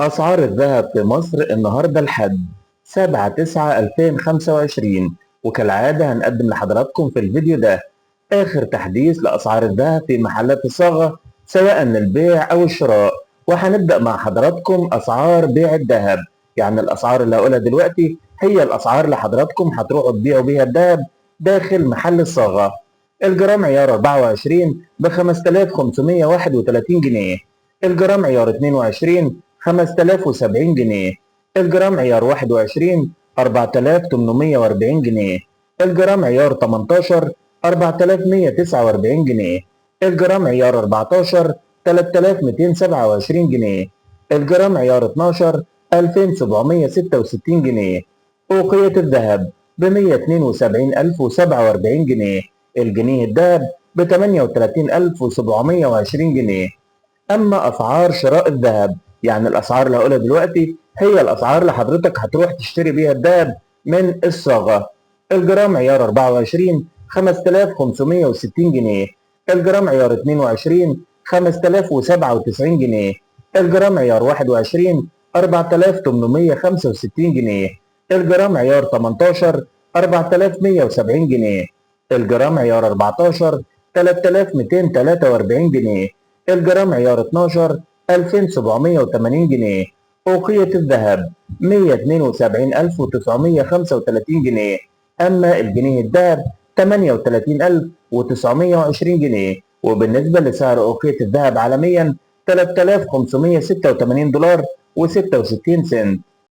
أسعار الذهب في مصر النهاردة الحد 7/9/2025، وكالعادة هنقدم لحضراتكم في الفيديو ده آخر تحديث لأسعار الذهب في محلات الصاغة سواء للبيع أو الشراء. وهنبدأ مع حضراتكم أسعار بيع الذهب، يعني الأسعار اللي هقولها دلوقتي هي الأسعار اللي حضراتكم هتروحوا تبيعوا بيها الذهب داخل محل الصاغة. الجرام عيار 24 ب 5531 جنيه، الجرام عيار 22 5070 جنيه، الجرام عيار 21 4840 جنيه، الجرام عيار 18 4149 جنيه، الجرام عيار 14 3227 جنيه، الجرام عيار 12 2766 جنيه. أوقية الذهب ب 172047 جنيه، الجنيه الذهب ب 38720 جنيه. أما أسعار شراء الذهب، يعني الأسعار اللي هقولها دلوقتي هي الأسعار اللي حضرتك هتروح تشتري بيها الذهب من الصاغة. الجرام عيار 24 5560 جنيه، الجرام عيار 22 5097 جنيه، الجرام عيار 21 4865 جنيه، الجرام عيار 18 4170 جنيه، الجرام عيار 14 3243 جنيه، الجرام عيار 12 2780 جنيه. أوقية الذهب 172935 جنيه، أما الجنيه الذهب 38920 جنيه. وبالنسبة لسعر أوقية الذهب عالميا 3586 دولار و66 سنت.